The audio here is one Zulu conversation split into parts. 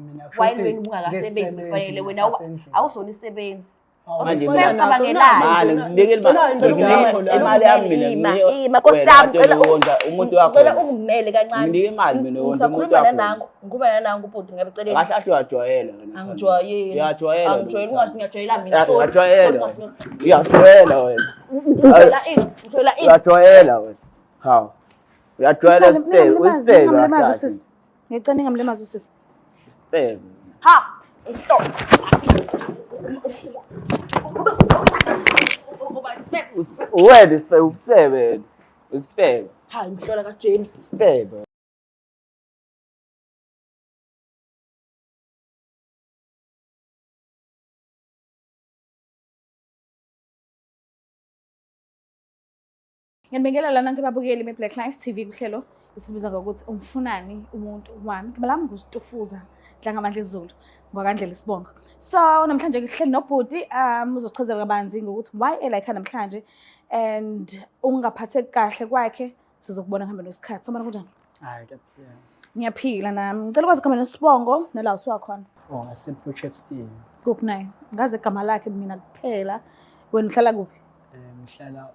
Mina While kushuthi wena ubungakasebenzi ngesisebenzi kufanele wena sasendlini. awusona isisebenzi. Manje Ufuna mina- ucabangelani? Mali nginikele imali. Ngikunike imali yami mina. Ima, nginike ima, Nkosi wena yami, kade ngicela uwondla umuntu wakho. Ngicela ungimele kancane. Nginike imali mina wondla umuntu Ngisakhuluma wakho. nanangu, ngikhuluma nanangu ubhuti ngabe celeni. Kahle kahle uyajwayela wena. Angijwayeli. Uyajwayela. Angijwayeli, ungathi ngiyajwayela mina. Sorry. Uyajwayela. Sorry, Uyajwayela wena. Ngijwayela ini? Ngijwayela ini? Uyajwayela wena. Hawu. Uyajwayela isifebe, usifebe Ningamlimazi kahle. usisi. Ngicela ningamlimazi usisi. Isifebe. Ha! Stop. Wena isifebe, usifebe wena. Isifebe. Ha, imhlola kaJames. Isifebe. Ngiyanibingelela nonke babukeli be-Black Life TV kuhlelo esibiza ngokuthi umfunani umuntu wami. Igama lami nguStufuza Dlangamandla Zulu ngwakandlela isibongo. So namhlanje ngihleli nobhuti uzochazela kabanzi ngokuthi why elike namhlanje and ukungaphatheki kahle kwakhe sizokubona kuhambe nesikhathi. Sawubona kunjani? Hayi kuyaphila. Ngiyaphila nami. Ngicela ukwazi igama nesibongo nala usuka khona. Oh ngase-Port Shepstone. Kuphi naye? Ngazi igama lakhe mina kuphela. Wena uhlala kuphi? Ngihlala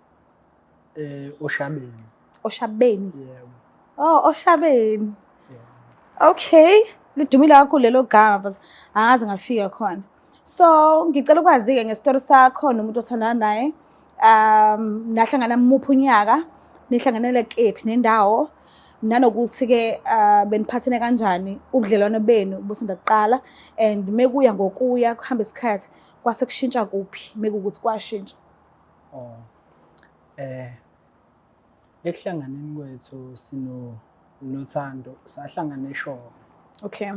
Oshabeni. Oshabeni. Yebo. Oh, Oshabeni. Yebo. Okay, lidumile kakhulu lelo gama but angaze ngafika khona. So, ngicela ukwazi-ke ngesitori sakho nomuntu othandana naye. Nahlangana muphi unyaka, nihlanganele kephi nendawo, nanokuthi-ke beniphathene kanjani ubudlelwano benu busanda kuqala and mekuya ngokuya kuhamba isikhathi kwase kushintsha kuphi mekuwukuthi kwashintsha. Oh. Ekuhlanganeni kwethu sino noThando sahlangana eShowe. Okay.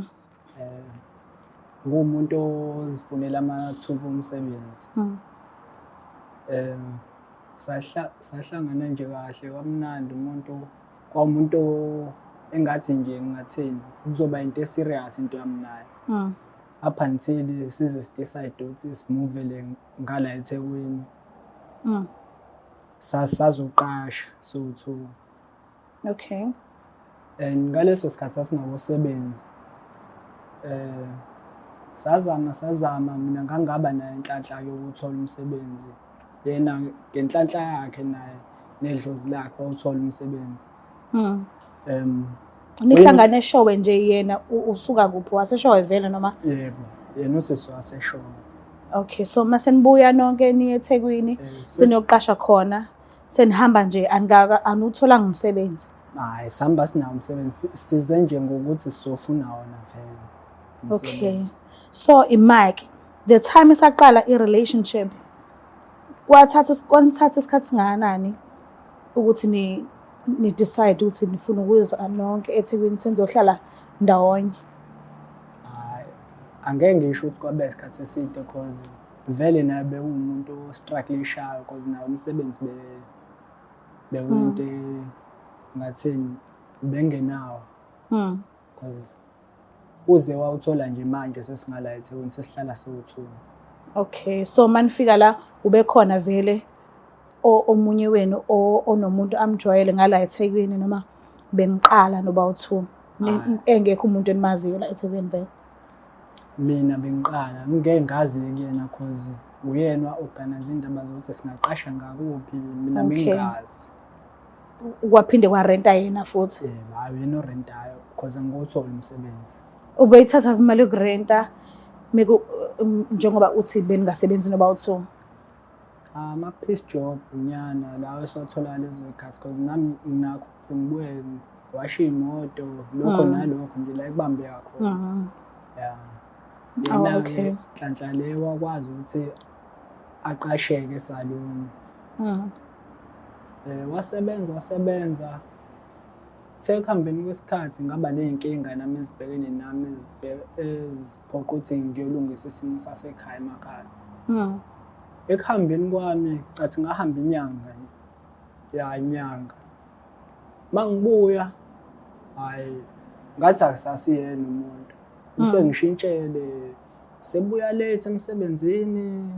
Ngumuntu ozifunela amathuba omsebenzi. Sahlangana nje kahle kwamnandi umuntu kwawumuntu engathi nje ngingathini kuzoba into eserious into yami naye. Up until size si-decide ukuthi simuvele ngala eThekwini. Sazoqasha so two. Okay. And ngaleso sikhathi sasingakosebenzi. Sazama mina ngangaba nayo inhlanhla yokuthola umsebenzi. Yena ngenhlanhla yakhe naye nedlozi lakhe wawuthola umsebenzi. Nihlangane eShowe nje yena usuka kuphi? WaseShowe vele noma? Yebo, yena usisi waseShowe. Okay, so mase nibuya nonke niye eThekwini seniyoqasha khona, senihamba nje anutholanga umsebenzi. Hayi, sihamba sinawo umsebenzi, size nje ngokuthi sizofuna wona vele. Okay. So imike, the time isaqala i-relationship kwathatha kwanithatha isikhathi singakanani ukuthi ni decide ukuthi nifuna ukuza nonke eThekwini senizohlala ndawonye? Hayi, angeke ngisho ukuthi kwabe isikhathi eside cause vele naye bewumuntu ostrugglishayo cause nawo umsebenzi bekuyinto ngathini bengenawo. Cause uze wawuthola nje manje sesingala eThekwini sesihlala sowu-two. Okay, so manifika la ube khona vele omunye wenu onomuntu amjwayele ngala eThekwini noma beniqala noba u-two engekho umuntu enimaziyo la eThekwini vele? Mina bengiqala ngeke ngazi kuyena cause uyena wa-organize indaba zokuthi singaqasha ngakuphi, mina bengingazi. Kwaphinde kwarenta yena futhi? Yebo, hhayi uyena orentayo cause angiwutholi umsebenzi. Ubeyithatha imali yokurenta njengoba uthi beningasebenzi noba u-two? Ama-piece job nyana lawa esiwathola lezo y'khathi cause nami nginakho ukuthi ngibuye ngiwashe iy'moto lokho nalokho nje la ekubambeka khona. Yeah. Yena-ke nhlanhla le wakwazi ukuthi aqasheke esaluni. Wasebenza. Kuthe ekuhambeni kwesikhathi ngaba ney'nkinga nami ezibhekene nami eziphoqa ukuthi ngiyolungisa isimo sasekhaya emakhaya. Ekuhambeni kwami cathi ngahamba inyanga nje. Ya inyanga. Mangibuya hayi ngathi akusasiyena umuntu. Usengishintshele sebuya late emsebenzini.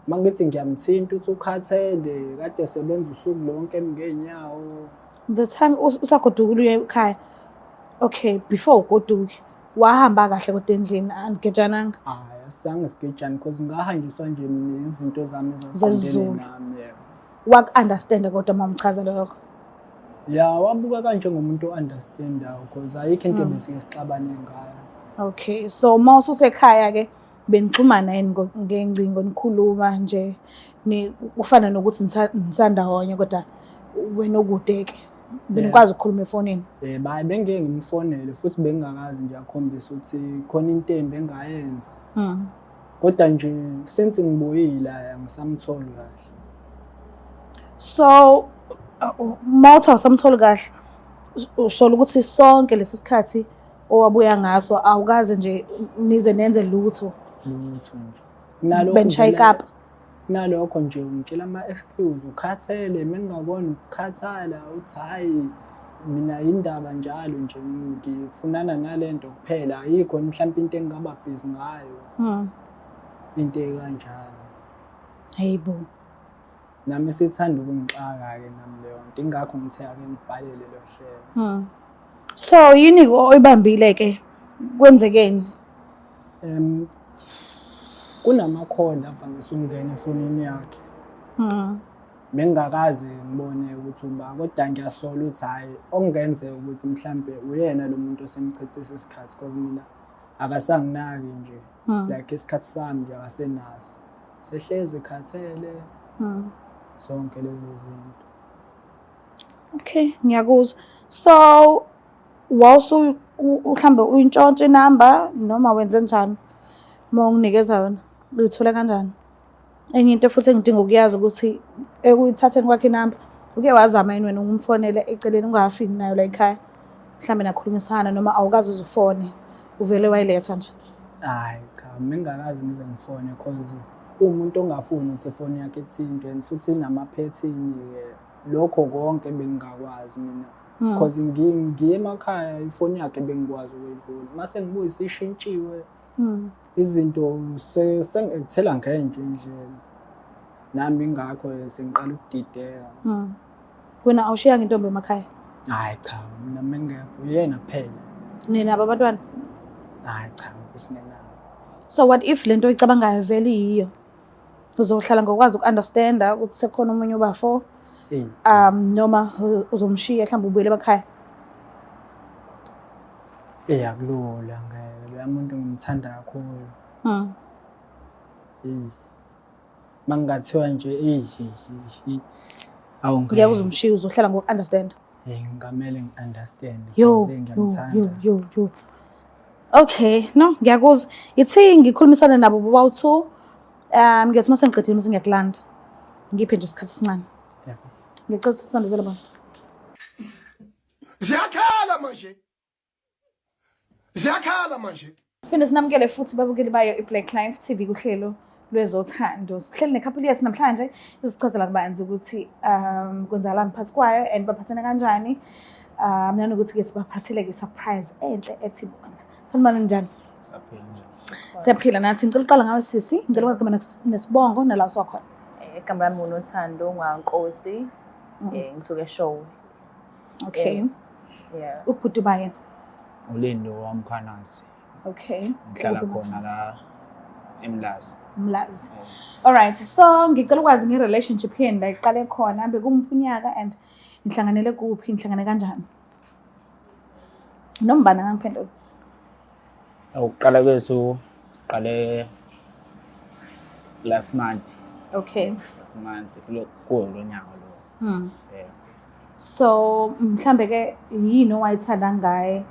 Mangithi ngiyamthinta uthi ukhathele kade esebenza usuku lonke emi ngey'nyawo. The time usagodukile uye ekhaya. Okay, before ugoduke. Wahamba kahle kodwa endlini anigetshananga? Hhayi, asizange sigejane because ngahanjiswa nje mina izinto zami ezaziqondene Zezulu. nami, yebo. Waku-understanda kodwa uma umchazela lokho? Ya, wabuka kanjengomuntu o-understandayo because ayikho into ebesike sixabane ngayo. Okay, so uma ususekhaya-ke benixhumana yini ngengcingo nikhuluma nje kufana nokuthi nisandawonye kodwa wena okude-ke benikwazi ukukhuluma efonini? Baye bengeke ngimfonele futhi bengingakazi nje akhombise ukuthi khona into embi engayenza. Kodwa nje since ngibuyile angisamtholi kahle. So uma uthi awusamtholi kahle ushola ukuthi sonke lesi sikhathi owabuya ngaso awukaze nje nize nenze lutho? Lutho nje. Nalokho Benishaya ikapa? Nalokho nje ungitshela ama-excuse, ukhathele, mengingakona ukukhathala uthi hhayi mina indaba njalo nje ngifunana nalento kuphela, ayikho mhlawumpe into engingaba busy ngayo. Into ekanjalo. Hayibo. Nami sithanda ukungixaka-ke nami leyo nto, ingakho ngithe ake ngibhalele lo hlelo. So yini oyibambile-ke? Kwenzekeni? Kunamakhona avamise ukungena efonini yakhe. Bengingakaze ngibone ukuthi uba, kodwa ngiyasola ukuthi hhayi okungenzeka ukuthi mhlampe uyena lo muntu osemchithisa isikhathi because mina akasanginaki nje. Like isikhathi sami nje akasenaso. Sehlezi ekhathele. Zonke lezo zinto. Okay, ngiyakuzwa. So wawusu mhlambe uyintshontshe inamba noma wenze njani? Uma unginikeza yona, uyithola kanjani? Enye into futhi engidinga ukuyazi ukuthi ekuyithatheni kwakhe inamba, uke wazama yini wena ukumfonela eceleni ungakafiki nayo la ekhaya? Mhlambe nakhulumisana noma awukaze uze ufone, uvele wayiletha nje? Hhayi cha, bengingakaze ngize ngifone cause uwumuntu ongafuni ukuthi ifoni yakhe ithintwe and futhi inamaphethini-ke. Lokho konke bengingakwazi mina. Cause ngiye emakhaya ifoni yakhe bengikwazi ukuyivula. Mase ngibuye isishintshiwe. Izinto sengi-actela ngenye indlela. Nami ingakho sengiqala ukudideka. Wena awushiyanga intombi emakhaya? Hhayi cha, mina mengekho uyena kuphela. Ninabo abantwana? Hhayi cha, besingenabo. So what if lento oyicabangayo vele iyiyo? Uzohlala ngokwazi uku-understanda ukuthi sekukhona omunye ubafo? Noma uzomshiya mhlawumbe ubuyele emakhaya? Akulula ngeke, loya muntu ngimthanda kakhulu. Mangingathiwa nje awu ngeke. Ngeke uzomshiya, uzohlala ngoku-understand. Ngingamele ngi-understand Yo, because yo, ngiyamthanda. yo, yo, yo. Okay, no, ngiyakuzwa. Ithi ngikhulumisana nabo bobawu-two. Ngiyathi uma sengiqedile mase ngiyakulanda. Ngiphe nje isikhathi esincane. Yebo. Ngicela ukuthi usondezele bona. Ziyakhala manje. Ziyakhala manje. Siphinde sinamukele futhi babukeli bayo iBlack Life TV kuhlelo lwezothando. Sihleli nekhapuli yethu namhlanje izosichazela kabanzi ukuthi kwenzakalani phakathi kwayo and baphathana kanjani. Nanokuthi ke sibaphathele ke surprise enhle ethi bona. Sanibona njani? Siyaphila njani? Siyaphila nathi. Ngicela uqala ngawe sisi. Ngicela ukwazi igama nesibongo nala usuka khona. Igama lami uNothando Ngwankosi. Ngisuke eShowe. Okay. Yeah. Ubhuti ba yena? uLindo waMkhwanazi. Okay. Ngihlala khona la eMlazi. Mlazi. All right. So ngicela ukwazi nge-relationship yenu la iqale khona bekumuphi unyaka and nihlanganele kuphi, nihlangane kanjani? Noma ubani angangiphendula. Ukuqala kwethu siqale last month. Okay. Last month kuwo lo nyaka lo. So mhlambe ke yini owayithanda ngaye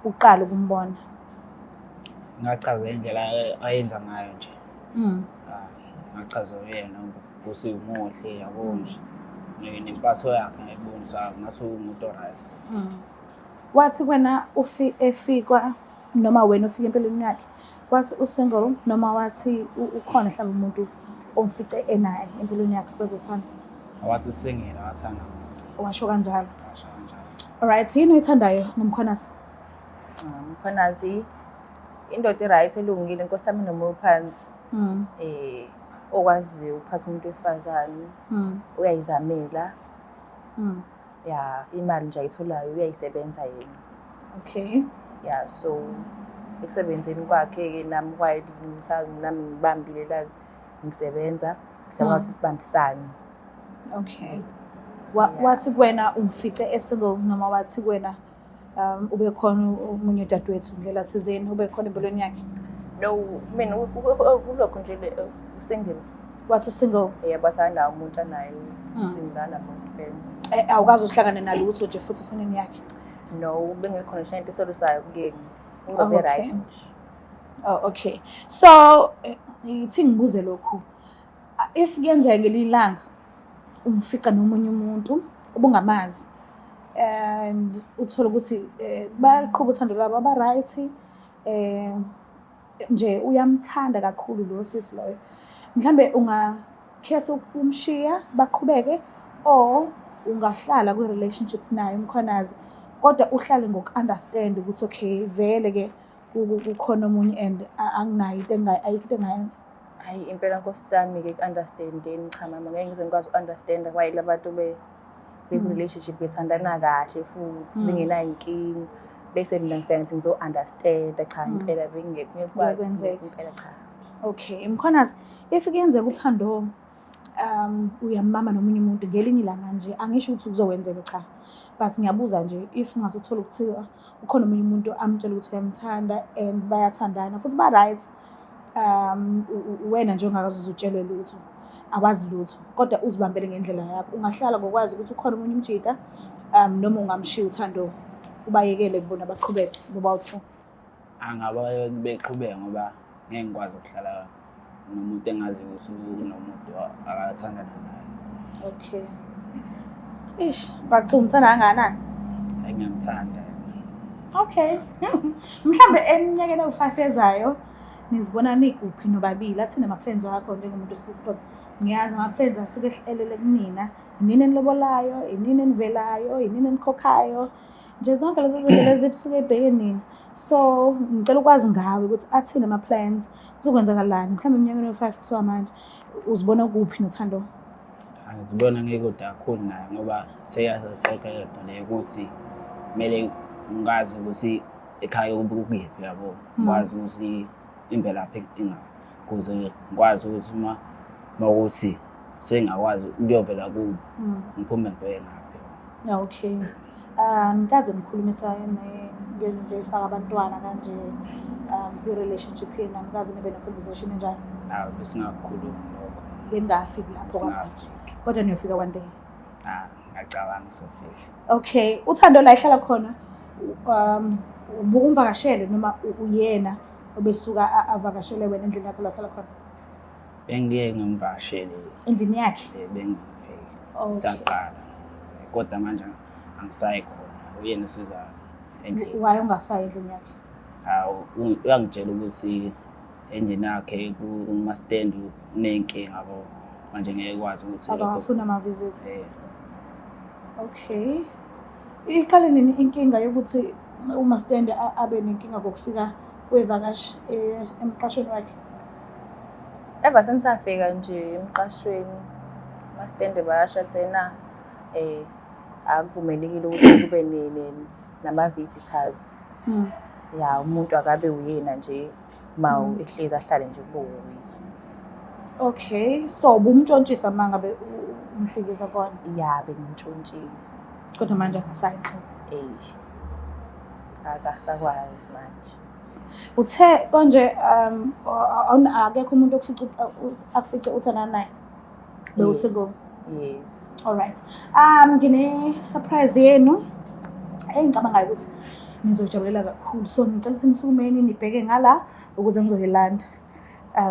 uqala ukumbona? Ngachaza indlela ayenza ngayo nje. Ngachaza uyena ukuthi umuhle yabo nje. Nempatho yakhe ngayibonisa ngathi uwumuntu oright. Wathi wena efikwa noma wena ufika empilweni yakhe, wathi usingle noma wathi ukhona mhlawumbe umuntu omfice enaye empilweni yakhe kwezothando? Wathi single, wathanda umuntu. Washo kanjalo. Washo kanjalo. All right, yini oyithandayo ngoMkhwanazi? Mkhwanazi indoda e-right elungile, inkosi yami nomoya ophansi. Okwaziyo ukuphatha umuntu wesifazane. Uyayizamela. Ya, imali nje ayitholayo uyayisebenza yena. Okay. Yeah, so Ekusebenzeni kwakhe-ke nami while nami ngibambile la ngisebenza, siyakwazi ukuthi sibambisane. Okay. Wathi kuwena umfice e-single noma wathi kuwena ube khona omunye udadewethu ndlela thizeni ube khona empilweni yakhe? No, mina kulokho nje u-single. Wathi u-single? Yebo, wathi akanawo umuntu anaye, single akanamuntu phela. Awukaze uhlangane nalutho nje futhi efonini yakhe? No, bengekhona nje into esolisayo kuyena. Ungabe right nje. Oh, okay. So, ngithi ngibuze lokhu. If kuyenzeka ngelinye ilanga umfica nomunye umuntu obungamazi and uthole ukuthi bayaqhuba uthando lwabo, aba-right, nje uyamthanda kakhulu lo sisi loyo, mhlambe ungakhetha ukumshiya baqhubeke or ungahlala kwi-relationship naye uMkhwanazi, kodwa uhlale ngoku-understand ukuthi okay vele ke kukhona omunye and anginayo into ayikho into engayenza. Hayi impela nkosi yami-ke ku-understandeni, cha mama ngeke ngize ngikwazi uku-understanda why la bantu beku-relationship bethandana kahle futhi bengenayo inkinga, bese mina ngifika ngithi ngizo-understanda, cha impela bengingeke ngikwazi Kwenzeka. impela cha. Okay, Mkhwanazi, if kuyenzeka uthando uyamama nomunye umuntu ngelinye ilanga nje, angisho ukuthi kuzokwenzeka cha, but ngiyabuza nje if ungase uthole ukuthiwa ukhona omunye umuntu amtshela ukuthi uyamthanda and bayathandana futhi ba-right, wena nje ongakaze uze utshelwe lutho, awazi lutho, kodwa uzibambele ngendlela yakho, ungahlala ngokwazi ukuthi ukhona omunye umjita, noma ungamshiya uthando ubayekele bona baqhubeke ngoba u-two? Angaba beqhubeka ngoba ngeke ngikwazi ukuhlala nomuntu engaziyo ukuthi unomuntu akathandana naye. Okay. Ish, bathi umthanda kangakanani? Hayi ngiyamthanda. Okay. Mhlambe eminyakeni ewu-5 ezayo nizibona nikuphi nobabili? Athini ama-plans wakho njengomuntu wesilisa? Because ngiyazi ama-plans asuke ehlelele kunina. Inini enilobolayo, inini enivelayo, inini enikhokhayo. Nje zonke lezo zinto lezi busuke ebheke nina. So ngicela ukwazi ngawe ukuthi athini ama-plans, kuzokwenzakalani mhlawumbe eminyakeni ewu-5 kusuka manje, uzibona kuphi nothando? Angizibona ngikude kakhulu naye ngoba seyaxoxa yodwa leyo ukuthi kumele ngazi ukuthi ekhaya kukuphi yabo, ngikwazi ukuthi imvelaphi ingaphi, ukuze ngikwazi ukuthi uma mawukuthi sengingakwazi ukuyovela kubo ngiphume ngibheke ngaphi. Okay. Nikaze nikhulumisane ngezinto ey'faka abantwana kanje kwi-relationship yenu, anikaze nibe ne-conversation enjalo? Hawu, besingakukhulumi lokho. Beningafiki lapho kwamanje. Singafiki. Kodwa niyofika one day. Ah, ngiyacabanga sofika. Okay, uthando la ihlala khona ubukumvakashele noma uyena obesuka avakashele wena endlini yakho la uhlala khona? Bengiye ngimvakashele. Endlini yakhe? Bengifike. Okay. Saqala. Kodwa manje angisayi khona. Uyena usiza endlini. Why ungasayi endlini yakhe? Hawu, uyangitshela ukuthi endlini yakhe kuma-stand uney'nkinga yabo. Manje ngeke kwazi ukuthi lokho- Akawafuni ama-visit. Okay. Iqale nini inkinga yokuthi umastende abe nenkinga ngokufika kwevakashi emqashweni wakhe? Ever since afika nje emqashweni, umastende bayasho thena akuvumelekile ukuthi kube nama-visitors. Ya, umuntu akabe uyena nje ma ehlezi ahlale nje kube wuye. Okay, so ubumtshontshisa uma ngabe umfikisa kona? Ya, bengimtshontshisa. Kodwa manje akasayinhlobo. Akasakwazi manje. Uthe konje akekho umuntu akufice uthandana naye? Bewusingle? Yes. All right. Ngine surprise yenu engicabangayo ukuthi nizojabulela kakhulu. So ngicela ukuthi nisukumeni nibheke ngala ukuze ngizoyilanda.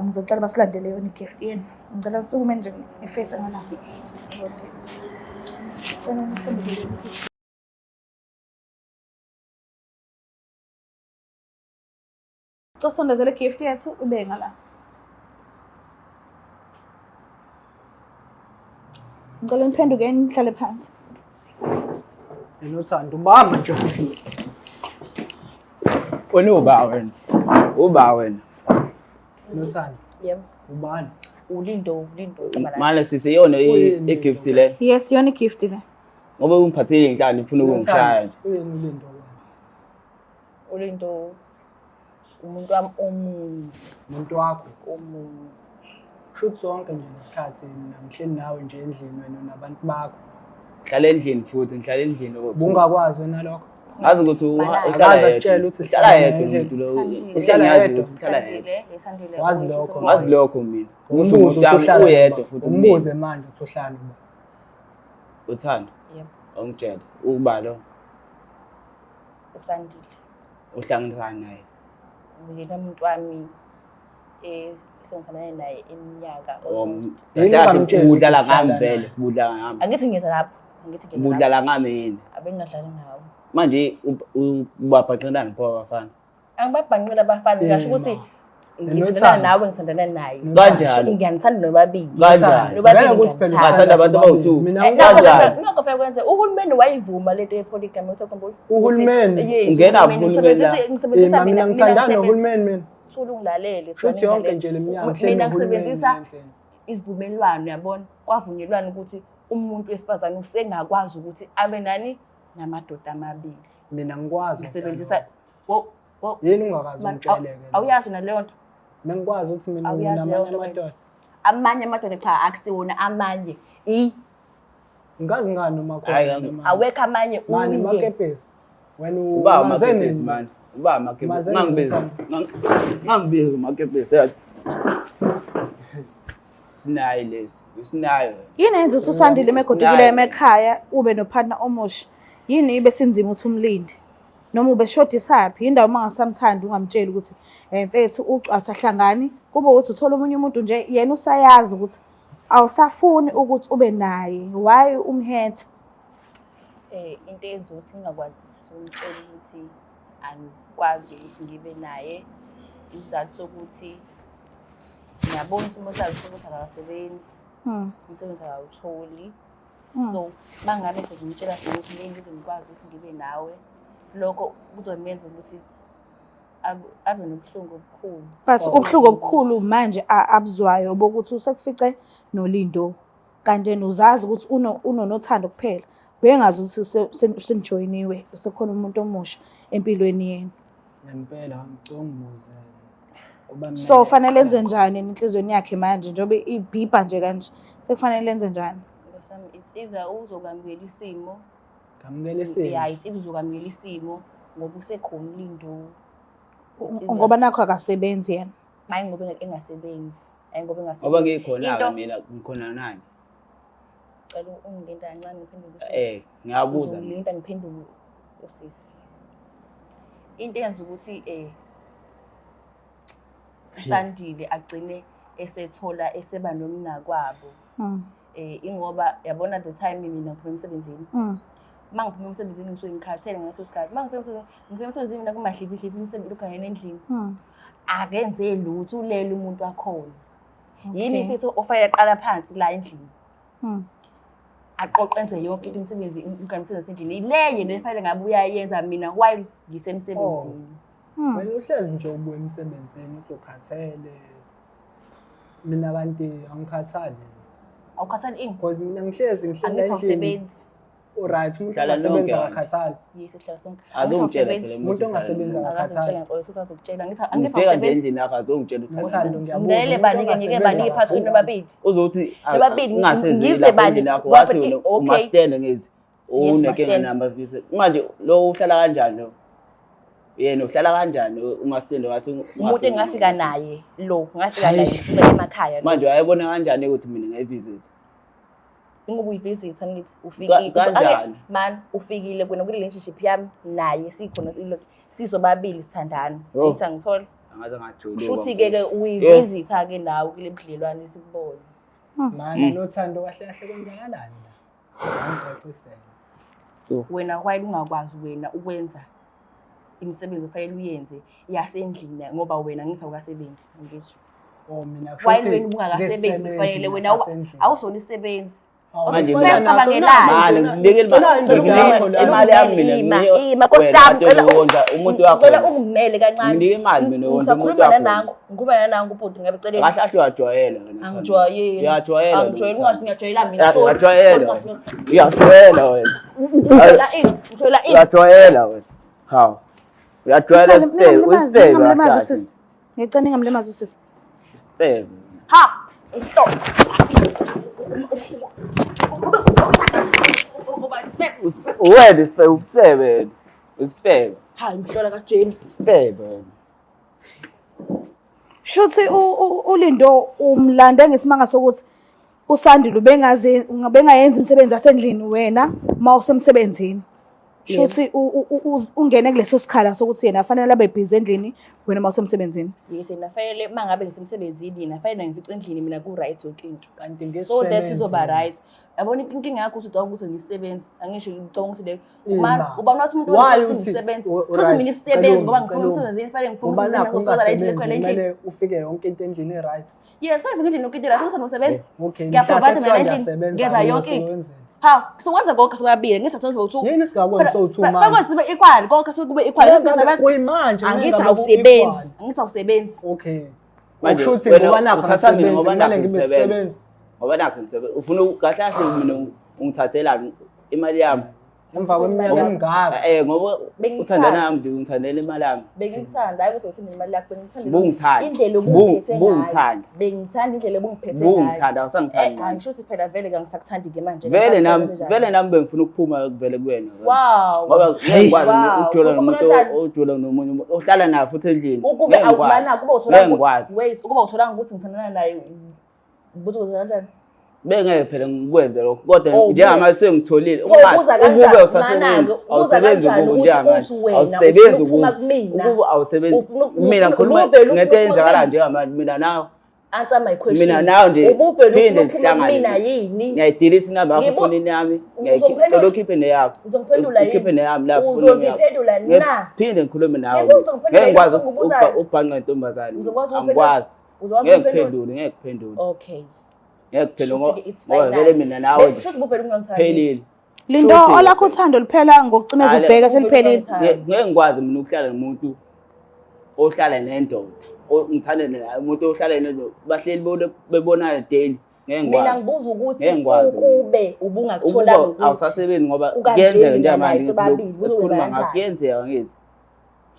Ngizocela basilandele yona i-gift yenu. Ngicela nisukumeni nje nifese ngala. Ngicela nisondele. Tosondezela i-gift yethu ube ngala. Ngicela niphenduke nihlale phansi. Enothando ubamba nje futhi. Wena uba wena. Uba wena. Nothando. Yebo. Ubani? Ulindo, ulindo igama lakhe. Manje sisi yona Uyini i-gift le. Yes, yona i-gift le. Ngoba ungiphathele inhlanu ufuna ukungishaya nje. Uyini ulindo wena? Ulindo. Umuntu wami omunye. Umuntu wakho? Omunye. Shuthi sonke nje lesikhathi mina ngihleli nawe nje endlini wena nabantu bakho. Ngihlala endlini futhi ngihlala endlini okwethu. Bungakwazi wena lokho? Ngazi ukuthi Malala. uhlala Akaze yedwa. akutshele ukuthi Uhlala sihlala yedwa endlini. umuntu lo. Sandile. Uhlala ngiyazi Yedwa. ukuthi uhlala yedwa. Sandile, Sandile. Wazi lokho. Ngazi lokho mina. Ukuthi Umbuze umuntu ukuthi wami uhlala uyedwa noba. futhi Umbuze manje ukuthi uhlala noba. Uthando. Yebo. Ongitshele ukuba lo Usandile. uhlanganisana naye. Uyena umuntu wami esengithandane naye iminyaka. Yini Kahle kahle ungamtsheli ukuthi ubudlala sihlala ngami naye? vele, ubudlala ngami. Angithi ngiza lapho. Angithi ngiza lapho. Ubudlala ngami yini? Abengingadlali nawe. Manje ubabhaqelani pho abafana? Angibabhanqile abafana ngisho ukuthi Ma. ngithandana nawe ngithandana naye. Kanjalo. Ngiyanithanda nobabili. Kanjani? Nobabili Ngeke ukuthi phela ngiyanithanda. Ngathanda abantu abawu-two. Mina Eh, Kanjani? Nakho phela kwenze uhulumeni wayivuma lento ye-polygamy uthokhumbula. Uhulumeni? Yes, Ungena uhulumeni. uhulumeni la. Ngisebenzisa Eh, ma, mina ngithandana nohulumeni mina. Thula ungilalele. Shuthi yonke nje le minyaka ngihleli Mina nohulumeni ngisebenzisa endlini. isivumelwano yabona. Kwavunyelwana ukuthi umuntu wesifazane usengakwazi ukuthi abe nani namadoda amabili. Mina ngikwazi. Ngisebenzisa Yini ungakazi Man, ungitshele ke? Awuyazi naleyo nto. Mina ngikwazi ukuthi mina Awuyazi nginamanye leyo nto wena. amadoda. Amanye amadoda cha akusiwona amanye. I Ngikazi ngani noma Hhayi, khona. noma- awekho amanye Mani uye. makepesi. Wena Uba umaze amakepesi nini? mani. Uba amakepesi. Umaze nini Ngangibiza. uThando? Ngangibiza amakepesi. yazi. Sinayo lezi. Sinayo. Yini enza ukuthi uSandile uma egodukile emakhaya ube nopartner omusha? Yini ibe sinzima ukuthi umlinde? Noma ubeshodisaphi? Yindawo uma ungasamthandi ungamtsheli ukuthi mfethu ucu asahlangani, kube ukuthi uthola omunye umuntu nje yena usayazi ukuthi awusafuni ukuthi ube naye. Why umhetha? Into eyenza ukuthi ngingakwazi ukumtshela ukuthi angikwazi ukuthi ngibe naye, isizathu sokuthi ngiyabona isimo sakhe sokuthi akasebenzi, umsebenzi akawutholi. So mangabe sengimtshela ukuthi ngeke ngize ngikwazi ukuthi ngibe nawe, lokho kuzomenza ukuthi abe nobuhlungu obukhulu. But ubuhlungu obukhulu manje abuzwayo bokuthi usekufice noLindo, kanti yena uzazi ukuthi unoNothando kuphela. Uyengazi ukuthi senijoyiniwe, sekukhona umuntu omusha empilweni yenu. Ngempela ngicela ungibuze. Ngoba mina So fanele enze njani enhliziyweni yakhe manje njengoba ibhibha nje kanje? Sekufanele enze njani? Nkosi yami, it's either uzokwamukela isimo. Ngamukela isimo. Yeah, it's either uzokwamukela isimo ngoba usekhona uLindo. Ngoba nakho akasebenzi yena. Hayi ngoba engasebenzi. Hayi ngoba engasebenzi. Ngoba ngikhona-ke Into- mina ngikhona nani? Cela ungilinda kancane ngiphendule usisi. Ngiyabuza mina. Uzongilinda ngiphendule usisi. Into eyenza ukuthi Sandile agcine esethola eseba nomnakwabo. Ingoba yabona the time mina ngiphuma emsebenzini. Uma ngiphuma emsebenzini ngisuke ngikhathele ngaleso sikhathi. Uma ngiphuma emsebenzini mina kumadlibidlibi umsebenzi ugangene endlini. Akenze lutho ulele umuntu wakhona. Yini futhi ofanele aqala phansi la endlini? Aqoqe enze yonke into umsebenzi, umgane umsebenzi endlini. Ile yena efanele ngabe uyayenza mina while ngisemsebenzini. Wena uhlezi nje ubuya emsebenzini uthi ukhathele. Mina kanti angikhathali. Awukhathali ini? Because mina ngihlezi ngihleli Angithi endlini. awusebenzi. Alright, umuntu Hlala nonke ongasebenzi kanti. akakhathali. Yes, sihlala sonke. Azongitshela phela Umuntu ongasebenzi akakhathali. Akakhathali. Angithi angithi Ngifika nje awusebenzi. endlini yakho azongitshela ukuthi Nothando ngiyabuza. Ngilele bani ke ngike bani phakathi kwenu nobabili. Uzothi Nobabili, ungasezwile ngize lapha bani, endlini yakho ngoba wathi wena okay. umastende ngithi Yes, unenkinga mastende. namba visa. Manje lo uhlala kanjani lo? Yena uhlala kanjani umastende wathi Umuntu engafika naye lo, ngafika naye ngisuka emakhaya lo. Manje wayebona kanjani ukuthi mina ngiyivisit? Ingoba uyivisit angithi ufikile. Kanjani? Man ufikile kwena kule relationship yami naye sikhona sisobabili sithandana. Oh. Ngithi angitholi. Angaze ngajuluka. Shuthi ke ke uyivisitha ke nawe kule budlelwane sikubona. Mana nothando kahle kahle kwenzakalani la? Angicacisele. Wena while ungakwazi wena ukwenza imisebenzi ofanele uyenze yasendlini ngoba wena ngithi awukasebenzi ngisho. Oh mina While wena ubungakasebenzi kufanele wena awusona isisebenzi. Manje mina- Mali nginike imali imali yami mina nginike Ima Nkosi wena yami, kade cela uwondla umuntu wakho. Cela ungimele kancane. Nginike imali mina wondla umuntu Ngisakhuluma wakho. nanangu, ngikhuluma nanangu ubhuti ngabe celeni. Kahle kahle uyajwayela wena. Angijwayeli. Uyajwayela. Angijwayeli, ungasho ngiyajwayela mina. Uyajwayela wena. Uyajwayela wena. Ngijwayela ini? Ngijwayela ini? Uyajwayela wena. Hawu. Uyajwayela isifebe, usifebe Ningamlimazi kahle. usisi. Ngicela ningamlimazi usisi. Isifebe. Ha! Stop. Wena isifebe, usifebe wena. Usifebe. Ha, imhlola kaJames. Isifebe wena. Shuthi uLindo umlande ngesimanga sokuthi uSandile ubengazi bengayenzi imisebenzi yasendlini wena uma usemsebenzini. Shuthi ungene kuleso sikhala sokuthi yena afanele abe busy endlini wena uma usemsebenzini. Yes, yena fanele uma ngabe ngisemsebenzini yena fanele ngifice endlini mina ku-right yonke into. Kanti So that izoba ngisebenze. right. Yabona inkinga yakho ukuthi ucabanga ukuthi ngisisebenzi, angisho ngicabanga ukuthi leyo. Ima. Uba unathi umuntu Why othi uthi ngisebenzi. Futhi right, mina isisebenzi ngoba cela ngiphuma emsebenzini fanele ngiphume Ngoba emsebenzini nakho ngosola endlini ungasebenzi khona endlini. kumele ufike yonke into endlini e-right. Yes, fanele ngifike endlini yonke into la sekusebenza. Okay, Ngiyaprovide mhla mina sekuthiwa endlini, ngiyasebenza, ngenza yonke into. wenzeni? Ha, sokwenza konke sokuyabili, ngithi athi sowu. Yini singakwenzi sowu-two manje? Fakwenza sibe equal, konke sekube equal. Sisebenza. Kuyimanje Angithi ngabe awusebenzi, ku-equal. angithi awusebenzi. Okay. Manje, Okusho ukuthi wena ngoba nakho uthatha mina angisebenzi ngoba kumele nakho ngibe ngisebenza. sisebenzi. Ngoba nakho ngisebenza. Ufuna kahle kahle mina ungithathelani imali yami. Emva kweminyaka emingaka. Ngoba Bengikuthanda. uthanda nami nje ungithandela imali yami. Bengikuthanda, hayi ukuthi ngithanda imali yakho, bengikuthanda Bungithanda. indlela obungiphethe ngayo. Bungithanda. Bengithanda indlela obungiphethe ngayo. Bungithanda awusangithandi. Eh, manje. angisho ukuthi phela vele ngisakuthandi ke manje. Vele nami Ngisakuthanda vele nami bengifuna ukuphuma vele kuwena. Wow. Ngoba ngeke ngikwazi Wow. ukujola Uphuma nomuntu kanjani? ojola nomunye umuntu ohlala naye futhi endlini. Ukube Ngeke ngikwazi. awumana kuba uthola Ngeke ngikwazi. Wait, ukuba utholanga ukuthi ngithandana naye ubuthi wenza kanjani? Bengeke phela ngikwenze lokho kodwa Oh, njengamanje sengitholile Pho, ubuza ukube kanjani? awusasebenzi Mana-ke, ubuza awusebenzi kanjani kubo ukuthi njengamanje uthi wena awusebenzi ufuna ukuphuma kubo kumina? ukuba awusebenzi Ufuna mina ngikhuluma ubuvele ufuna ngento ukuphuma eyenzakalayo kumina? njengamanje mina nawe Answer my question. mina nawe nje Ubuvele phinde ufuna ukuphuma sihlangane. kumina yini? ngiyayidelete inamba yakho efonini yami Uzongiphendula- ngicela ukhiphe neyakho Uzongiphendula yini? ukhiphe neyami lapho efonini yakho. Uzongiphendula na? Phinde ngikhulume nawe Ngibuza ungiphendula ngeke ngikwazi yini? Ungibuzayo. ukubhanqa intombazane Uzokwazi ukuphendula? angikwazi Uzokwazi ngeke ukuphendula? ngiphendule ngeke ngiphendule Okay. ngeke ngiphendule Shuthi-ke it's ngoba final. vele mina nawe nje Shuthi ubuvele ungangithandi. phelile Lindo Shuthi- olakho uthando luphela ngokucimeza Ale- ubheka seliphelile. Ngeke ngikwazi mina ukuhlala nomuntu ohlala nendoda ngithande naye umuntu ohlala nendoda bahleli bebonana daily ngeke Mina ngikwazi ngibuza ukuthi Ngeke ngikwazi ukube ubungakutholanga ukuba ukuthi awusasebenzi ngoba kukanje kuyenzeka mina njengamanje naye sobabili, esikhuluma kuzokwenza ngakho kanjani? kuyenzeka ngithi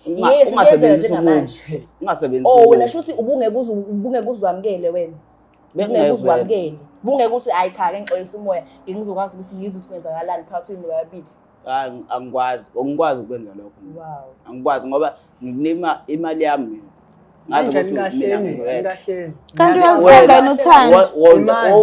Yes, ungasebenzisi kuyenzeka umuntu njengamanje. ungasebenzisi Oh wena umuntu. shuthi ubungeke uze ubungeke uzwamukele wena. Ubungeke Bengeke vele. uzwamukele. Bungeke uthi hayi cha ke ngixolisa umoya ngeke ngizokwazi ukuthi ngizwe ukuthi kwenzakalani phakathi kwenu nobabili. Hayi, angikwazi angikwazi ukwenza lokho mina. Wow. Angikwazi ngoba ngikunika imali yami mina ngazi Manje ukuthi mina anikahleni, ngizoyenza. anikahleni. Kanti Mina- uyalithanda yini uthando? Imali.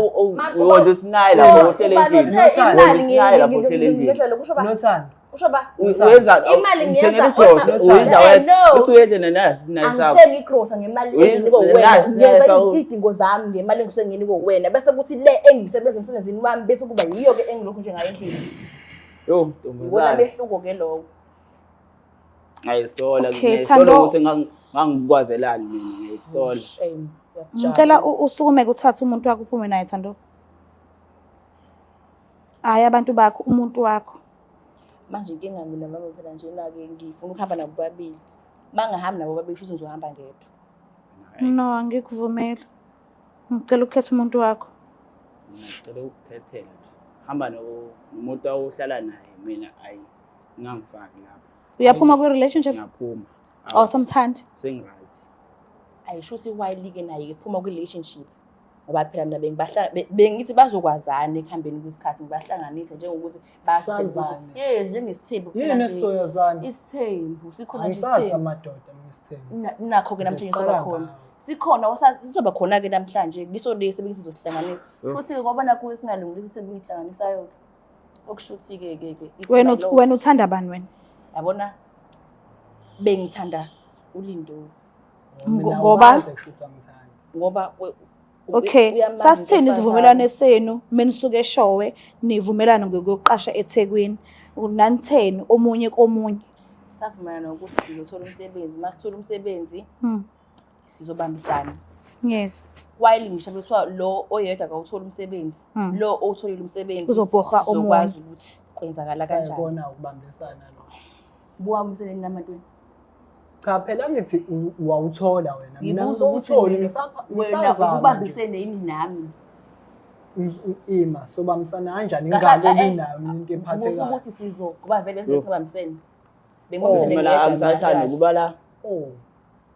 Wonda uthi naye lapho uhlele Uba endlini. nothe Wona imali uthi naye lapho uhlele endlini. ngejwayele kusho ba Nothando. kusho ba Wenza Imali ngiyenza ngithengela igrosa, uma- uyidla Eh, wedwa. no. Uthi uyedla nasi nayi sakho. Angithengi igrosa ngemali Uyi- enginikwe wena. nasi Ngenza nasi awu- izidingo zami ngemali engisuke nginikwe wena. Bese kuthi le engiyisebenza emsebenzini wami bese kuba yiyo ke engilokhu nje ngayo endlini. Yo, Iwona ntombazane. mehluko ke lowo. Ngayisola, Okay, ngiyayisola Thando. ukuthi ngangikwazelani mina ngiyayisola. Shame. Ngicela usukume uthathe umuntu wakho uphume naye Thando. Hayi abantu bakho umuntu wakho. Manje inkinga mina mama phela njena-ke ngifuna ukuhamba nabo babili. Uma ngingahambi nabo babili shuthi ngizohamba ngedwa. No, angikuvumeli. Ngicela ukukhetha umuntu wakho. Ngicela ukukhethela nje. Hamba nomuntu ohlala naye mina ayi ngangifaki lapho. Uyaphuma kwi-relationship? Ngiyaphuma. Awusamthandi? Sengi-right. Ayisho ukuthi why-ke naye phuma kwi-relationship. Ngoba phela mina bengithi bazokwazana ekuhambeni kwesikhathi ngibahlanganise njengokuthi Sazane. Yes, njengesithembu phela Yini nje. esizoyazana? Isithembu sikhona nje Angisazi isithembu. amadoda mina isithembu. Nakho-ke namhlanje Ngiqala sizoba khona. ngawo. Sikhona sizoba khona-ke namhlanje ngiso lesi bengithi sizohlanganisa. Futhi-ke ngoba nakho singalungi lesi sengihlanganisayo. Okusho ukuthi-ke ke ke it's Wena my loss. wena uthanda bani wena? Yabona bengithanda uLindo Mina Ngoba- awukaze kusho ukuthi angithandi. ngoba Okay, uyamazi sasithini umuntu isivumelwano wesifazane. senu menisuke eshowe nivumelana ngokuyoqasha eThekwini. Nanitheni omunye komunye. Savumelana ukuthi sizothola umsebenzi, uma sithola umsebenzi sizobambisana. Yes. While ngisho kuthiwa lo oyedwa akawutholi umsebenzi, lo owutholile umsebenzi Uzobhoha omunye. sizokwazi ukuthi kwenzakala kanjani. Sayibona ukubambisana lokho. Buka umsebenzi namantweni. Cha phela ngithi wawuthola wena. Mina Ngibuza ukuthi ngizowutholi wena ngisazama. ubambisene yini nami? Ima sobambisana kanjani Kahle, ngingabe nayo mina into Ngibuza ephathekayo. ukuthi sizo ngoba vele singabambisene. Bengizosele Mina ngedwa mina angisathandi kahle. ukuba la. Oh.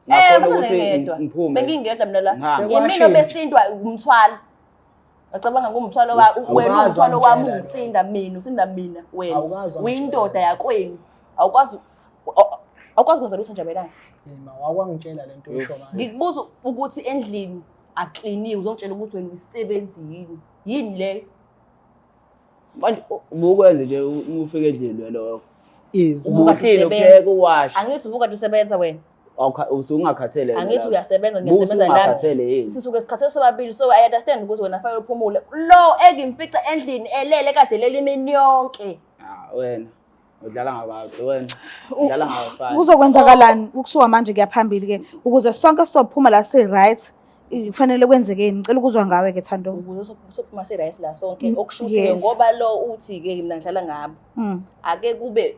Eh, Ngakhona bese ukuthi ngedwa. ngiphume. Bengingedwa mina la. Ngihambe. Yimina obesindwa umthwalo. Ngacabanga ngumthwalo wa wena Awukazi umthwalo wami wangitshela ungisinda mina, usinda mina wena. Awukazi wangitshela. Uyindoda yakwenu. Awukwazi awukwazi kwenza lutho nje wena. Yima wakwangitshela lento oyisho manje. Ngikubuza ukuthi endlini akliniwe uzongitshela ukuthi wena uyisebenzi yini. Yini le? Manje ubukwenze nje uma ufika endlini wena lokho. Izwa. Ubuka Ubuhleli usebenza. upheka uwashe. Angithi ubuka usebenza wena. Usungakhathele. Angithi uyasebenza ngiyasebenza nami. Usungakhathele yini? Sisuke sikhathele sobabili so I understand ukuthi wena fanele uphumule. Lo engimfica endlini elele kade leli imini yonke. Ah wena udlala ngabantu wena. Udlala ngabafana. Kuzokwenzakalani ukusuka manje kuya phambili ke ukuze sonke sizophuma la si right kufanele kwenzekeni ngicela ukuzwa ngawe ke Thando. Ukuze sophuma si-right la sonke Mm, okusho ukuthi-ke yes. ngoba lo uthi-ke mina ngihlala ngabo ake kube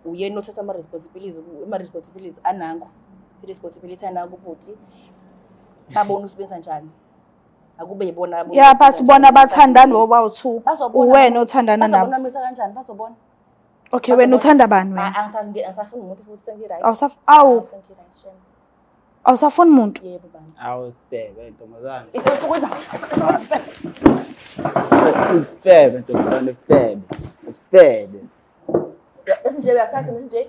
uyena othatha ama-responsibilities ama-responsibilities anangu i-responsibility anangu ubhuti babone ukuthi benza njani akube yibona ababona Yeah ukuthi but benza bona njani. bathandani bobawu-two Bazobona uwena othandana nabo. bazobona misa kanjani bazobona Okay wena uthanda bani wena? Angisazi nje angisafuni umuntu futhi sengi-right Awu sengi-right shem awusafuni muntu. yebo bani Awu sifebe ntombazane. ukwenza Isifebe ntombazane isifebe. Isifebe. esinje uyasazi nesinje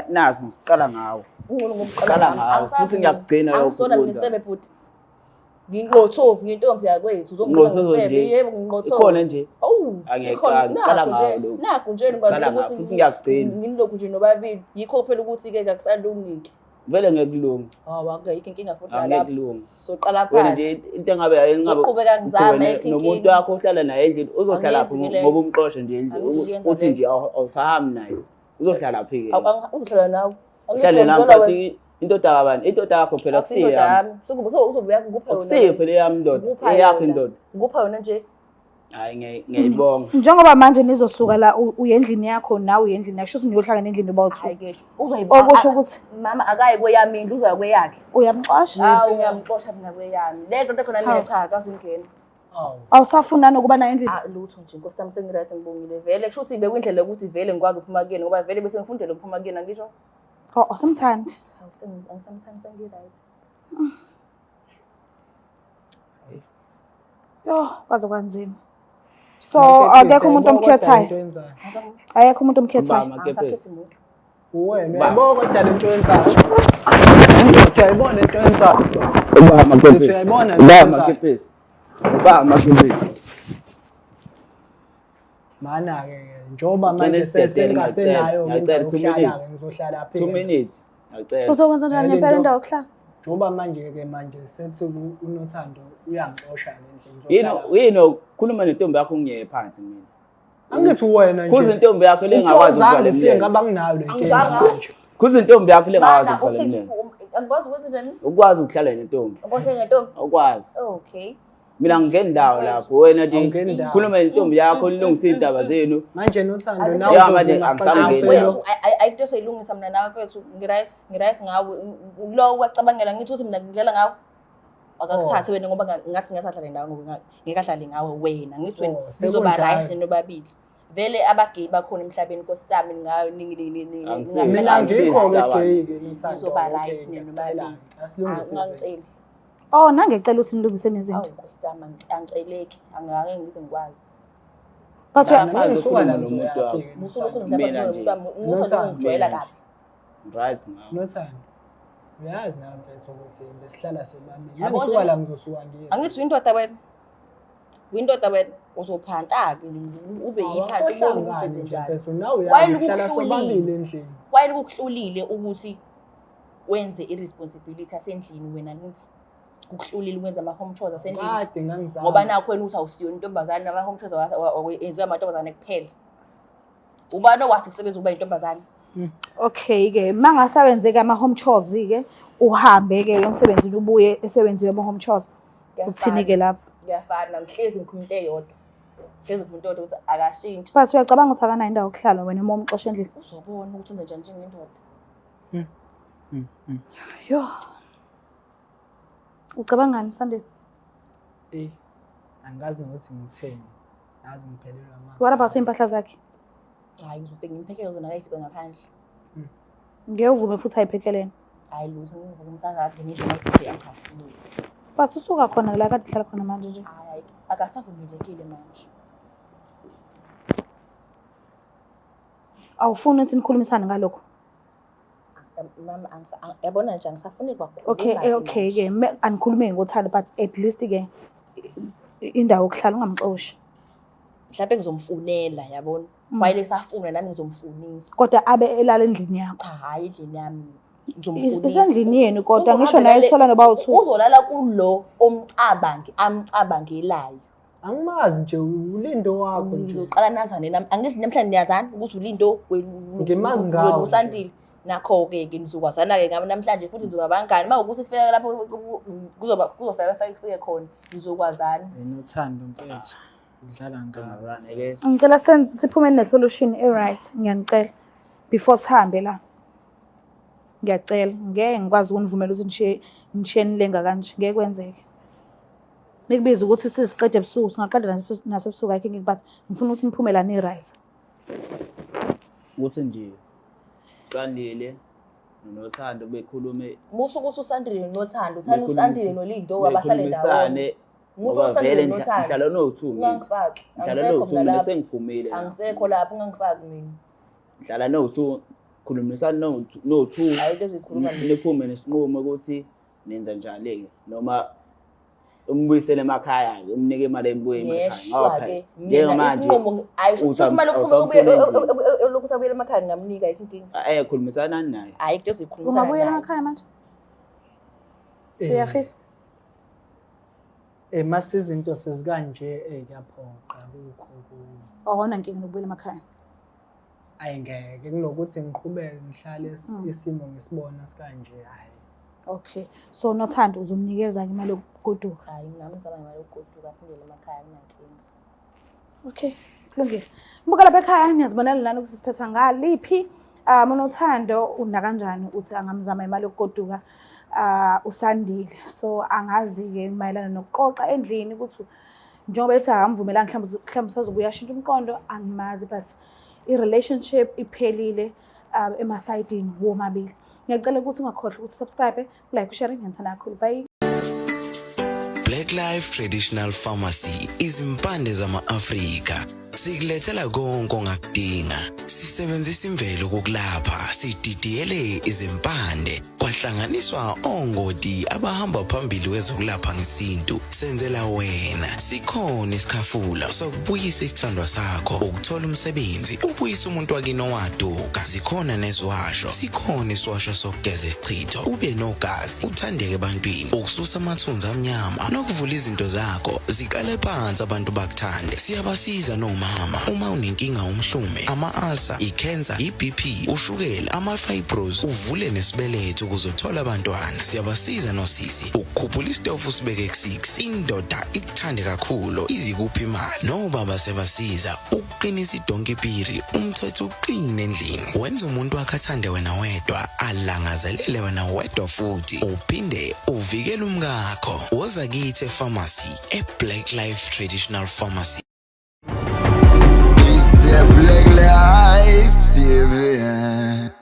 Naso ngiqala ngawo. Ungcono Qala ngawo, futhi ngiyakugcina lokho Angisona mina ukwenza. isifebe bhuti. Nginqothovu ngiyintombi yakwethu uzongibona Nqothovu ngesifebe nje. yebo nginqothovu. Ikhona nje. Awu, Angiyaqala, ikhona ngiqala nakhu nje ngawo lokhu. nakhu nje ngikwazile Qala ngawo, ukuthi futhi ngiyakugcina. Ngilokhu nje nobabili. Yikho phela ukuthi ke akusalungi. Vele ngeke kulunge. Hawu akuyikho inkinga futhi Angeke nalapho. kulunge. Soqala Wena phansi. nje into engabe engabe Ngiqhubeka ngizame, ayikho nomuntu inkinga. wakho ohlala naye endlini uzohlala phi Angiyenzi ke leyo. ngoba umxoshe nje endlini Angikuyenza uthi leyo. nje awusahambi naye uzohlala phi ke Awu, uzohlala nawe. uhlale nami Angikho kanti indoda kabani indoda yakho phela Akusiyo akusiyo yami yami. Uzobuya ngikuphe yona. akusiyo phela eyami indoda Ngikupha eyakho yona. indoda Ngikupha yona nje. hayi ngiyayibonga Njengoba manje nizosuka la uye endlini yakho nawe uye endlini yakho shuthi niyohlangana endlini bobawu-two. Hayi ke uzoyibona. Okusho ukuthi mama akayi kweyami indlu uzoya kweyakhe. uyamxosha. Hawu ngiyamxosha mina kweyami. Le nto khona mina Hawu. cha akazungena. Awu. Awusafuni nanokuba naye endlini. Ah lutho nje nkosi yami sengiright ngibongile vele kusho ukuthi bekuyindlela yokuthi vele ngikwazi ukuphuma kuyena ngoba vele bese ngifundele ukuphuma kuyena ngisho. Oh awusamthandi. Hawu angisamthandi sengi-right. Yo kwaze kwanzima. So akekho umuntu Uyayibona kodwa lento omkhethayo. oyenzayo. Akekho umuntu omkhethayo. Bamba kepesi Angisakhethi muntu. Uwena Ba. uyayibona kodwa lento oyenzayo. Indoda uyayibona lento oyenzayo. ubamba Uthi kepesi uyayibona lento ubamba oyenzayo. kepesi ubamba kepesi Mana-ke njengoba Ngicela manje isidedele, sengasenayo ngiyacela, indawo two yokuhlala-ke ngizohlala phi 2 minutes ngiyacela Uzokwenza njani Vele ngempela into- indawo yokuhlala? Njengoba manje-ke manje sethi uNothando uyangixosha-ke endlini yini ngizohlala. yini khuluma nentombi yakho ngiyeke phansi mina Angithi uwena nje. Khuza intombi yakho le engakwazi Uthi ukuvala awuzange ufike imilenze. ngaba nginayo le nkinga Angizange. manje. Khuza intombi yakho le engakwazi Mana ukuvala uthi imilenze angikwazi ukwenza njani? ukwazi ukuhlala nentombi Ngixoshe ngentombi. awukwazi Okay. mina angingeni ndawo lapho wena nje Awungeni ndawo. khuluma nentombi yakho nilungise iy'ndaba zenu Manje Nothando nawe Ya, manje uzovuma angisangeni. sixoxe lo. Wethu ayikho into soyilungisa mina nawe mfethu ngi-right ngi-right ngawe lo wacabangela ngithi uthi mina ngidlala ngawe akakuthathe wena ngoba ngathi ngingasadlala ndawo ngoba ngeke adlale ngawe wena ngithi wena Oh, nizoba sekunjalo. right nobabili vele abagay bakhona emhlabeni nkosi yami Angisizi. Mina angikho-ke Angisizi. gay-ke Nothando. Nizoba Okay, right nina ngiyacela. nobabili. Asilungise izinto. Angiceli Oh nangecela ukuthi nilungise nezinto. awu nkosi yami angiceleki angeke ngize ngikwazi But Nah. Mina ngisuka la Ukhuluma nomuntu ngizoyaphi-ke musuke Nothando? Mina nje. musuke ngijwayela kabi right ngawo Nothando. Uyazi nami mfethu ukuthi besihlala sobabili. Yabo Ngisuka nje- la ngizosuka ngiye. angithi uyindoda wena uyindoda wena uzophanta-ke ube yiphanta ubone ukuthi Awuhlangani nje wenzenjani mfethu nawe uyazi sihlala Wayelikuhlulile. sobabili endlini. wayelikuhlulile ukuthi wenze i-responsibility asendlini wena nithi kukuhlulile ukwenza ama-home chores asendlini Kade ngangizama. ngoba nakho wena uthi awusiyona intombazane nama-home chores enziwa amantombazane kuphela ubani owathi kusebenza ukuba yintombazane Okay ke mangasawenzeka ama home chores ke uhambe ke uyomsebenzini ubuye esewenziwe ama home chores uthini ke lapho Kuyafana ngihlezi ngikhuluma into eyodwa ngihlezi ngikhuluma into eyodwa ukuthi akashintshi but uyacabanga ukuthi akanayo indawo yokuhlala wena uma umxosha endlini uzobona ukuthi wenze njani njengendoda yo ucabangani Sandile Eh, angazi nokuthi ngitheni. Yazi ngiphelelwa amagama. what about iy'mpahla zakhe hhayi ngizofike ngimphekele zona akayifike ngaphandle Ngeke uvume futhi ayiphekelene. Hayi lutho, ngivuka umsakazo akhe ngisho ngeke cha. But usuka khona la kade uhlala khona manje nje. Hayi, akasavumelekile manje. Awufuni ukuthi nikhulumisane ngalokho? Mama, yabona nje angisafuni kwakhuluma. Okay, okay ke, anikhulume ngothando but at least ke indawo yokuhlala ungamxoshi. Mhlawumbe ngizomfunela, yabona. Wayele safuna nami ngizomfunisa. Kodwa abe elala endlini yakho. Cha, hhayi endlini yami. Ngizomfunisa. Isendlini yenu kodwa ngisho naye ethola noba u-two. Uzolala kulo omcabangi amcabangelayo. Angimazi nje uLindo wakho nje. Ngizoqala nazane nami. Angithi namhlanje niyazana ukuthi uLindo Ngimazi ngawo wena nje. uSandile. Nakho-ke ke nizokwazana-ke ngami namhlanje futhi nizoba bangani. Uma kuwukuthi kufika lapho kuzoba kuzofika kufike khona nizokwazana. Nothando mfethu. Udlala ngawo. Ntombazane-ke Ngicela senze siphume ne-solution e-right, ngiyanicela. Before sihambe la. Ngiyacela, ngeke ngikwazi ukunivumela ukuthi nishiye nishiye nilenga kanje, ngeke kwenzeke. Nikubiza ukuthi siziqede ebusuku, singaqeda nasebusuku ayikho inkinga but ngifuna ukuthi niphume la ni-right. Ukuthi nje Sandile noNothando bekhulume Musa ukuthi uSandile noNothando, uthanda uSandile noLindo abahlale ndawonye. bekhulumisane Musa ngoba uSandile vele noNothando. ngihlala no-two ngithi. Ungangifaki. Ngihlala Angisekho no-two mina mina lapho. sengiphumile la. Angisekho lapho, ungangifaki mina. Ngihlala no-two, khulumisani no-two. Hayi into ezikhuluma mina. Niphume nesinqumo ukuthi nenza njani-ke noma umbuyisele emakhaya-ke umnike imali embuye emakhaya ngoba Ngeshwa phela ke. Mina njengamanje isinqumo ayisho uthi futhi imali awusamfuni endlini. lokhu usabuyela emakhaya ngingamnika ayikho inkinga. Khulumisanani naye. Hayi into ezoyikhulumisana Ungabuyela naye. emakhaya manje? Uyafisa? Mase izinto sezikanje kuyaphoqa kukho okunye. Awuna nkinga nokubuyela emakhaya. Ayi ngeke kunokuthi ngiqhubeke ngihlale isimo ngisibona sikanje hhayi. Okay. So Nothando uzomnikeza-ke imali yokugoduka. Hayi ngingamzama imali yokugoduka aphindele emakhaya akunankinga. Okay, kulungile. Mbuka lapha ekhaya niyazibonela nani ukuthi siphetha ngaliphi. UNothando unakanjani uthi angamzama imali yokugoduka uSandile. So angazi-ke mayelana nokuqoqa endlini ukuthi njengoba ethi akamvumelanga mhlawumbe usazobuya ashintshe umqondo angimazi but i-relationship iphelile emasayidini womabili. Ngiyacela ukuthi ungakhohlwa ukuthi subscribe, like, share, ngiyandithanda kakhulu. Bye. Black Life Traditional Pharmacy izimpande zama-Afrika sikulethela konke ongakudinga. Sisebenzisa imvelo ukukulapha, sididiyele izimpande kwahlanganiswa ongoti abahamba phambili kwezokulapha ngesintu. Senzela wena sikhona isikhafula sokubuyisa isithandwa sakho, ukuthola umsebenzi, ubuyisa umuntu wakini owaduka. Zikhona neziwasho, sikhona isiwasho sokugeza isichitho, ube nogazi, uthandeke ebantwini, ukususa amathunzi amnyama nokuvula izinto zakho ziqale phansi abantu bakuthande. Siyabasiza nomama uma unenkinga umhlume, ama-ulcer, i-cancer, i-BP, ushukela, ama-fibros, uvule nesibeletho ukuze uthole abantwana. Siyabasiza nosisi ukukhuphula isitofu usibeke ku-6, indoda ikuthande kakhulu izikuphi imali. Nobaba siyabasiza ukuqinisa idonki piri, umthetho uqine endlini, wenza umuntu wakhe athande wena wedwa, alangazelele wena wedwa futhi uphinde uvikele umkakho. Woza kithi e-pharmacy e-Black Life Traditional Pharmacy. It's the Black Life TV.